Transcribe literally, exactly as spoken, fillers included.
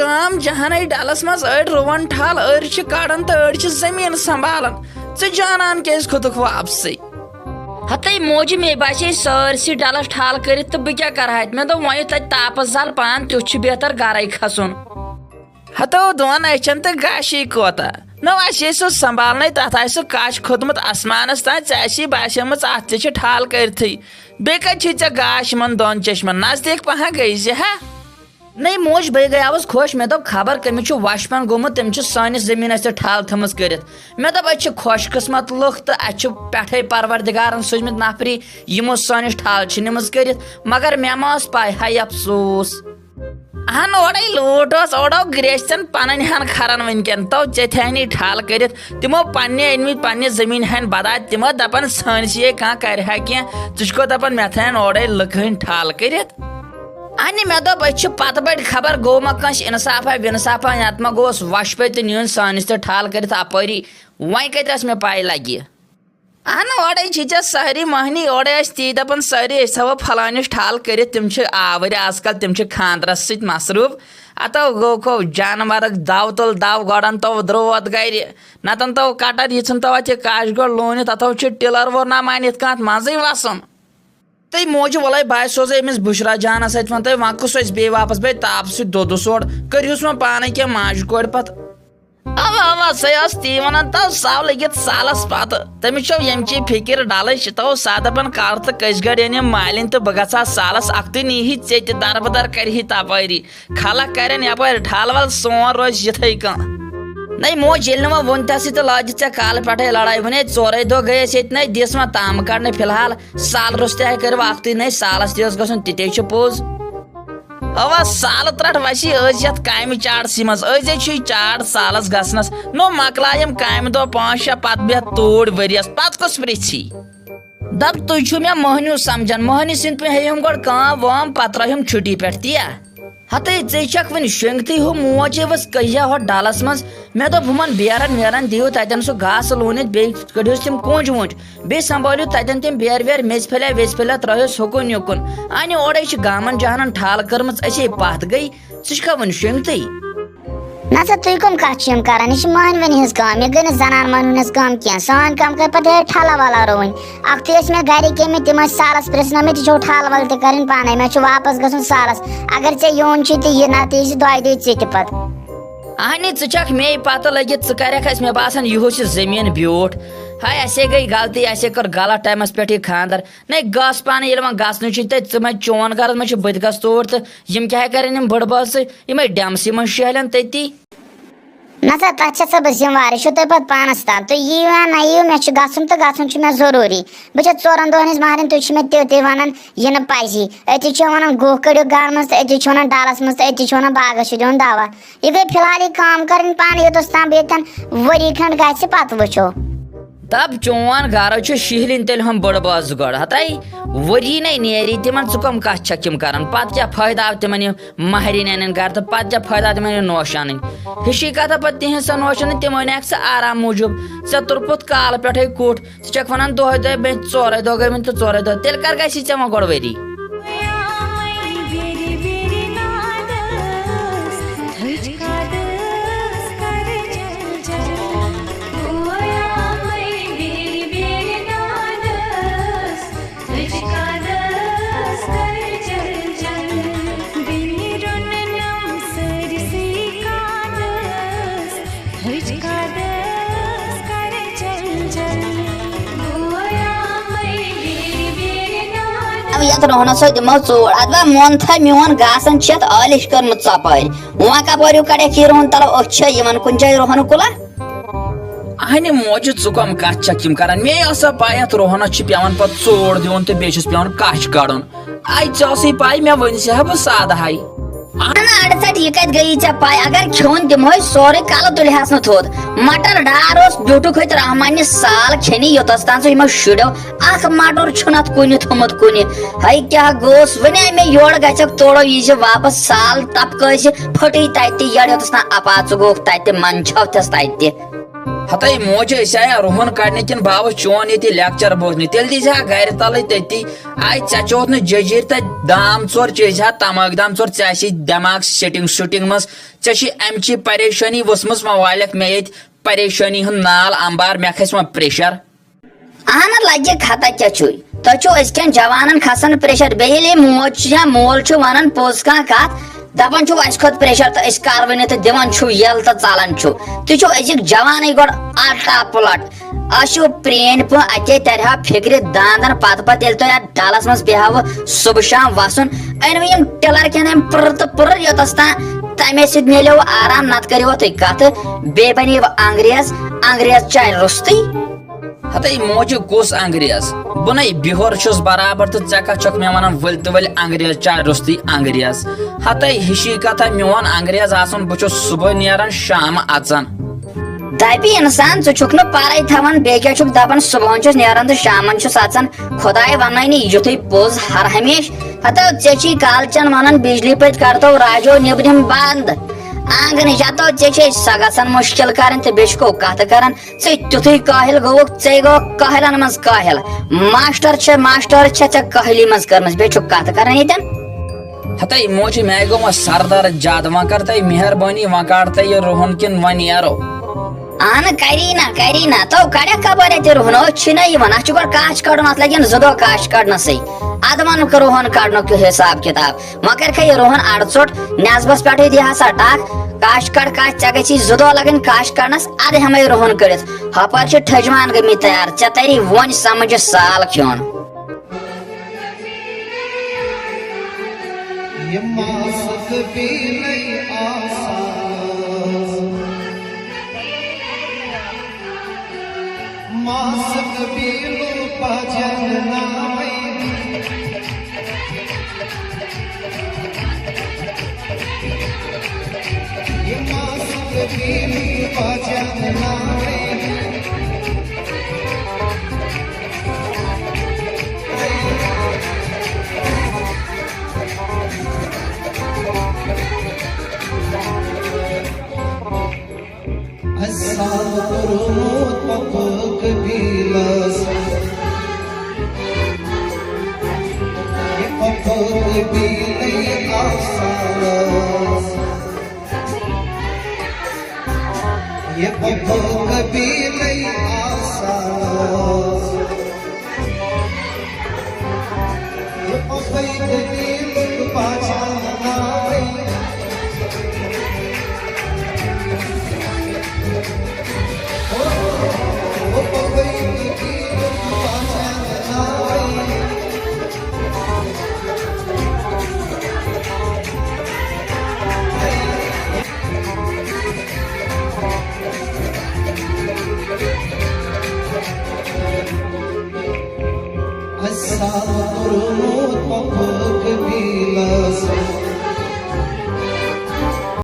تام جہانٕے ڈلس منٛز أڑۍ رُوان ٹھل، أڑۍ چھِ کڑان تہٕ أڑۍ چھِ زٔمیٖن سنبھالان۔ ژٕ جانان کیازِ کھوٚتُکھ واپسٕے؟ ہتے موجہِ، مےٚ باسے سٲرسٕے ڈلس ٹھل کٔرِتھ، تہٕ بہٕ کیٛاہ کرٕ ہا تہِ؟ مےٚ دوٚپ، وۄنۍ یُتھ تتہِ تاپس زل پان، تیُتھ چھُ بہتر گرے کھسُن۔ ہتو دۄن أچھن تہٕ گاشی کوتاہ۔ نہ آسہِ ہے سُہ سنبھالنے، تتھ آسہِ سُہ کاش کھوٚتمُت آسمانس تام، ژےٚ آسی باسیمٕژ اتھ تہِ چھِ ٹھل کٔرتھٕے۔ بیٚیہِ کتہِ چھُے ژےٚ گاش یِمن دۄن چشمن؟ نزدیٖک پہن گٔے زِ ہا۔ نٔے موج، بہٕ گٔیاوس خۄش، مےٚ دوٚپ خبر کٔمِس چھُ وشپن گوٚمُت، تٔمۍ چھِ سٲنِس زٔمیٖنس تہِ ٹھل تھٲمٕژ کٔرِتھ۔ مےٚ دوٚپ أسۍ چھِ خۄش قسمت لُکھ تہٕ اَسہِ چھُ پٮ۪ٹھے پروردگارن سوٗزمٕتۍ نفری، یِمو سٲنِس ٹھل چھِ نِمٕژ کٔرِتھ، مگر مےٚ ما ٲس پاے، ہاے افسوس۔ اہن اورے لوٗٹھ اوس، اوڑو گریستٮ۪ن پنٕنۍ ہن کھران وٕنکٮ۪ن، تو ژےٚ تھینی ٹھل کٔرِتھ، تِمو پننہِ أنمٕتۍ پننہِ زٔمیٖن ہن بداد، تِمو دپان سٲنۍ چھِ یے کانٛہہ کرِ ہا کینٛہہ، ژٕ چھُکھ دپان مےٚ تھین اورے لُکہٕ ہٕنٛدۍ ٹھل کٔرِتھ۔ انہِ مےٚ دوٚپ أسۍ چھِ پتہٕ بٔڑۍ، خبر گوٚو ما کٲنٛسہِ انصافا وِنصافا، یتھ ما گوٚوس وۄشپے تہٕ نیوٗن سٲنِس تہِ ٹھل کٔرِتھ اپٲری، وۄنۍ کتہِ ٲس مےٚ پاے لگہِ۔ اہن اورے چھِ ژےٚ سٲری مۄہنی، اورے ٲسۍ تی دپان سٲری أسۍ تھاوو فلٲنِس ٹھل کٔرِتھ، تِم چھِ آوٕرۍ آز کل، تِم چھِ خاندرس سۭتۍ مصروٗف۔ اتو گوٚو کھو جانورک دو تُل دو، گۄڈن تو درود گرِ، نتن تو کٹر، یہِ ژھُن تو اتہِ کاش گۄڈ لوٗنِتھ، اتھو چھِ ٹِلر وور نہ مٲنِتھ کانٛہہ منٛزٕے وسُن۔ تہٕ موجہِ وَلَے بہٕ ہا سوزَے أمِس بُشرا جانَس اَتھِ، وَنہٕ تَے وۄنۍ کُس اَسہِ بیٚیہِ واپَس بیٚیہِ تاپہٕ سۭتۍ دۄدٕ سوڑ، کٔرۍہُس وۄنۍ پانَے کینٛہہ ماجہِ کورِ پَتہٕ۔ اَوا اَوا، سۄے ٲس تی وَنان، تَو سَو لٔگِتھ سالَس پَتہٕ۔ تٔمِس چھو ییٚمہِ چی فِکِر ڈَلٕچ، تَو سادٕ پَن کَر تہٕ کٔژِ گَرِ أنِم مالِنۍ تہٕ بہٕ گژھٕ ہا سالَس اَکھتُے، نیٖہی ژیٚتہِ دَربٕدَر کَرِہی تَپٲری۔ خلق کرن یپٲرۍ ٹھل ول، سون روزِ یِتھے کٔنۍ۔ نَے موج، ییٚلہِ نہٕ وۄنۍ ووٚن تہِ ہسٕے تہٕ لٲجِتھ ژےٚ کالہٕ پٮ۪ٹھے لڑٲے، وۄنۍ ہے ژورے دۄہ گٔے أسۍ ییٚتہِ، نَے دِس وۄنۍ تام کڑنہٕ فی الحال۔ سال روٚستُے ہے کٔرِو اکھتُے، نَے سالس تہِ اوس گژھُن، تہِ تے چھُ پوٚز۔ اوا، سالہٕ ترٛٹھ وسی ٲسۍ یتھ کامہِ چاڑسٕے منٛز، أزے چھُے چاڑ سالس گژھنس، نو مۄکلایَم کامہِ دۄہ پانٛژھ شےٚ، پتہٕ بیٚہہ توٗرۍ ؤرِیس، پتہٕ کُس پرژھی؟ دپ، تُہۍ چھِو مےٚ مۄہنیو سمجھان؟ مۄہنی سٕنٛدۍ پٲٹھۍ ہیٚیِم گۄڈٕ کٲم وٲم، پتہٕ ترٲیِم چھُٹی پٮ۪ٹھ، تی یا؟ ہتے، ژے چھکھ وٕنہِ شۄنٛگتھٕے، ہُہ موج ہے ؤژھ کہیا ہۄتھ ڈلس منٛز۔ مےٚ دوٚپ، ہُمن بیرن ویرن دِیِو تتٮ۪ن سُہ گاسہٕ لوٗنِتھ، بیٚیہِ کٔڑہوس تِم کونج وونج، بیٚیہِ سنبھٲلِو تتٮ۪ن تِم بیرٕ ویرٕ میٚژِ پھلیا ویٚژِ پھلیا، ترٲیہوس ہُکُن یُکُن۔ انہِ اورے چھِ گامن جہانن ٹھالہٕ کٔرمٕژ، أسے پتھ گٔے، ژٕ چھکھا وٕنہِ شۄنٛگتھٕے؟ نہ سا، تُہۍ کٕم کتھ چھِ یِم کران؟ یہِ چھِ مٔہنوٮ۪ن ہٕنٛز کٲم، یہِ گٔے نہٕ زنان مٔہنوٮ۪ن ہٕنٛز کٲم کینٛہہ۔ سٲنۍ کٲم کٔر پتہٕ یِہے ٹھلہ ولہ رُوٕنۍ۔ اکھتُے ٲسۍ مےٚ گرِکۍ یِمٕتۍ، تِم ٲسۍ سالس پرژھنٲومٕتۍ، یہِ چھو ٹھل ول تہِ کرٕنۍ پانے، مےٚ چھُ واپس گژھُن سالس۔ اگر ژےٚ یُن چھُے تہٕ یہِ، نتہٕ یی زِ دۄیہِ دۄہہِ ژٕ تہِ پتہٕ۔ اہنی، ژٕ چھکھ مے پتہ لٔگِتھ، ژٕ کرکھ اسہِ، مےٚ باسان، یِہُس یہِ زٔمیٖن بیوٗٹھ۔ ہاے، اسے گٔے غلطی، اسے کٔر غلط ٹایمس پٮ۪ٹھ یہِ خاندر۔ نے گژھ پانہٕ، ییٚلہِ وۄنۍ گژھنٕے چھُے تہٕ ژٕ مہ چون غرض مہ چھُ، بہٕ تہِ گژھٕ توٗرۍ تہٕ یِم کیٛاہ کرن یِم بٔڑ بٲژ، یِمے ڈیمسٕے منٛز شیہلن تٔتی۔ نہ سا، تتھ چھےٚ سا بہٕ ذمہٕ وار، یہِ چھُو تۄہہِ پتہٕ پانس تام۔ تُہۍ یِیِو یا نہ یِیِو، مےٚ چھُ گژھُن تہٕ گژھُن چھُ مےٚ ضروٗری۔ بہٕ چھَس ژورن دۄہن ہٕنٛز مہرِنۍ، تُہۍ چھِو مےٚ تہِ تہِ ونان یہِ نہٕ پزی۔ أتی چھِ ونان گُہہ کٔڑِو گرٕ منٛز تہٕ أتی چھِ ونان ڈلس منٛز تہٕ أتی چھِ ونان باغس چھُ دیُن دوا۔ یہِ گٔے فی الحال یہِ کٲم کرٕنۍ پانہٕ، یوٚتس تام بیٚیہِ تَن ؤری کھنٛڈ گژھِ، پتہٕ وٕچھو۔ دپ، چون گرٕ چھُ شیہلِنۍ تیٚلہِ ہُم بٔڑ بٲژ گۄڈٕ۔ ہتے، ؤری نے نیری تِمن، ژٕ کٕم کتھ چھکھ یِم کران؟ پتہٕ کیٛاہ فٲیدٕ آو تِمن یہِ مہرِنۍ انن گرٕ تہٕ پتہٕ کیٛاہ فٲیدٕ آو تِمن یہِ نوش انٕنۍ؟ ہِشی کتھا پتہٕ تِہنٛز سۄ نوش انٕنۍ، تِم أنۍ اکھ سۄ آرام موٗجوٗب۔ ژےٚ توٚرپُتھ کالہٕ پٮ۪ٹھے کُٹھ، ژٕ چھکھ ونان دۄہے دۄہے، مےٚ ژورے دۄہ گٔمٕتۍ تہٕ ژورے دۄہ، تیٚلہِ کر گژھی ژےٚ وۄنۍ گۄڈٕ ؤری؟ اب یتھ روہنس سۭتۍ دِمو ژوٗر۔ ادبا مون تھا میون گاسن چھِ یتھ ٲلِش کٔرمٕژ ژۄپٲرۍ۔ وۄنۍ کپٲرۍ ہیوٗ کڑٮ۪کھ یہِ روہن تلو؟ أتھۍ چھا یِوان کُنہِ جایہِ روہنہٕ کُلا؟ اہنہِ موجہِ، ژٕ کم کتھ چھکھ یِم کران؟ مے ٲس سا پاے یتھ روہنس چھُ پٮ۪وان پتہٕ ژوٗر دیُن تہٕ بیٚیہِ چھُس پٮ۪وان کچھ کڑُن۔ اے، ژےٚ ٲسٕے پاے، مےٚ ؤنۍ زِ ہا بہٕ سادٕ ہاے۔ اہن اڑٕ ژٹھ، یہِ کتہِ گٔیی ژےٚ پاے؟ اگر کھیوٚن دِمہوے سورُے، کلہٕ تُلہِ ہس نہٕ تھوٚد۔ مٹر ڈار اوس بیوٗٹھُک ہوٚتہِ رحمانہِ سال کھیٚنہِ، یوٚتس تام سُہ یِمو شُرٮ۪و اکھ مٹر چھُنہٕ اتھ کُنہِ تھوٚمُت کُنہِ۔ ہے کیٛاہ گوٚوس؟ ونے مےٚ یورٕ گژھکھ تورو یی زِ واپس سال تپکٲے زِ پھٔٹٕے تتہِ تہِ یڑ، یوٚتس تام اپاژٕ گوٚوکھ تتہِ تہِ منٛدچھوتھس تتہِ تہِ۔ ہتے موجہِ، أسۍ آیا رُہن کڑنہِ کِنہٕ بہٕ آوُس چون ییٚتہِ لیکچر بوزنہِ؟ تیٚلہِ دیٖزِ ہا گرِ تلٕے تٔتی۔ آے، ژےٚ چوتھ نہٕ جٔجیٖرۍ تہٕ دام ژور، چیٚزِ ہا تماکھ دام ژور، ژےٚ آسی دٮ۪ماغ سِٹنگ سُٹنگ منٛز۔ ژےٚ چھِ امچی پریشٲنی ؤژھمٕژ، وۄنۍ والکھ مےٚ ییٚتہِ پریشٲنی ہُنٛد نال انبار، مےٚ کھسہِ وۄنۍ پریشر۔ اہن لگہِ خطا کیٛاہ چھُے؟ تۄہہِ چھُو أزکٮ۪ن جوانن کھسان پریشر، بیٚیہِ ییٚلہِ موج یا مول چھُ ونان پوٚز کانٛہہ کتھ، دپان چھُو اسہِ کھوٚت پریشر تہٕ أسۍ کر ؤنِو تہٕ دِوان چھُو یل تہٕ ژلان چھُو۔ تُہۍ چھُو أزِکۍ جوانٕے گۄڈٕ الٹا پُلٹ۔ أسۍ چھِو پرٛٲنۍ پٲٹھۍ اتے ترِ ہا فکرِ داندن پتہٕ پتہٕ ییٚلہِ تۄہہِ اتھ ڈلس منٛز پیٚیہِ ہاوٕ صبح شام وسُن، أنۍ وۄنۍ یِم ٹِلر کینٛہہ یِم پٕرٕ تہٕ پٕرٕ یوٚتس تام تمے سۭتۍ میلیو آرام، نتہٕ کٔرِو تُہۍ کتھٕ، بیٚیہِ بنیو انگریز، انگریز چانہِ روٚستُے۔ ہتے موجہِ کُس انگریز؟ بہٕ نے بِہُر چھُس برابر تہٕ ژےٚ کتھ چھکھ مےٚ ونان ؤلۍ تہٕ ؤلۍ انگریز چاے روٚستُے انگریز؟ ہتے ہِشی کتھا، میون انگریز آسُن بہٕ چھُس صبحٲے نیران شامہٕ اژان۔ دپہِ انسان، ژٕ چھُکھ نہٕ پرے تھاوان، بیٚیہِ کیٛاہ چھُکھ دپان صبحن چھُس نیران تہٕ شامن چھُس اژان؟ خداے وننے نہٕ یُتھُے پوٚز ہر ہمیشہٕ۔ ہتو ژےٚ چھی کالچن ونان بجلی پٔتۍ کرتو راجو نیبرِم بند۔ آنگنٕچ ہتو ژےٚ چھے سۄ گژھان مُشکل کرٕنۍ تہٕ بیٚیہِ چھُکھ کتھٕ کران۔ ژٕ تیُتھُے کٲہِل گوٚوُکھ، ژے گوٚو کٲہِلن منٛز کٲہِل۔ ماسٹر چھِ، ماسٹر چھِ ژےٚ کٲہِلی منٛز کٔرمٕژ، بیٚیہِ چھُکھ کَتھٕ کَران ییٚتٮ۪ن۔ ہتے موجی، مےٚ گوٚو وۄنۍ سردرد زیادٕ، وۄنۍ کر تہٕ مہربٲنی، وۄنۍ کاڑ تہٕ یہِ رُہُن کِنہٕ وۄنۍ نیرو۔ اہن کری نہ، کری نہ، تو کڑکھ کپٲرۍ اَتہِ رُہُن؟ أتھۍ چھُے نہ یِوان، اَتھ چھُ گۄڈٕ کاش کڑُن، اَتھ لَگن زٕ دۄہ کاش کڑنَسٕے۔ اَدٕ وَنُکھ رُہُن کڑنُک حساب کِتاب۔ وۄنۍ کَرِکھا یہِ رُہُن اَڑٕ ژوٚٹ، نٮ۪صبَس پٮ۪ٹھٕے دِہا سا ٹَکھ، کاش کَڑ کاش، ژےٚ گژھی زٕ دۄہ لَگٕنۍ کاش کَڑنَس، اَدٕ ہٮ۪مَے رُہُن کٔڑِتھ۔ ہۄپٲرۍ چھِ ٹھٔجوان گٔمٕتۍ تیار، ژےٚ تَری وۄنۍ سَمٕجھ یہِ سال کھیوٚن۔ یہِ ماسہٕ قبیٖلَے آسان ٲس۔ ماسہٕ قبیٖلُک پہچان ناوٕے۔ یہِ ماسہٕ قبیٖلُک پہچان ناوٕے۔ اَسہِ سال کوٚرمُت پَپہٕ قبیٖلَس۔ یہِ پَپہٕ قبیٖلَے آسان ٲس۔ یہِ پَپہٕ قبیٖلَے آسان ٲس۔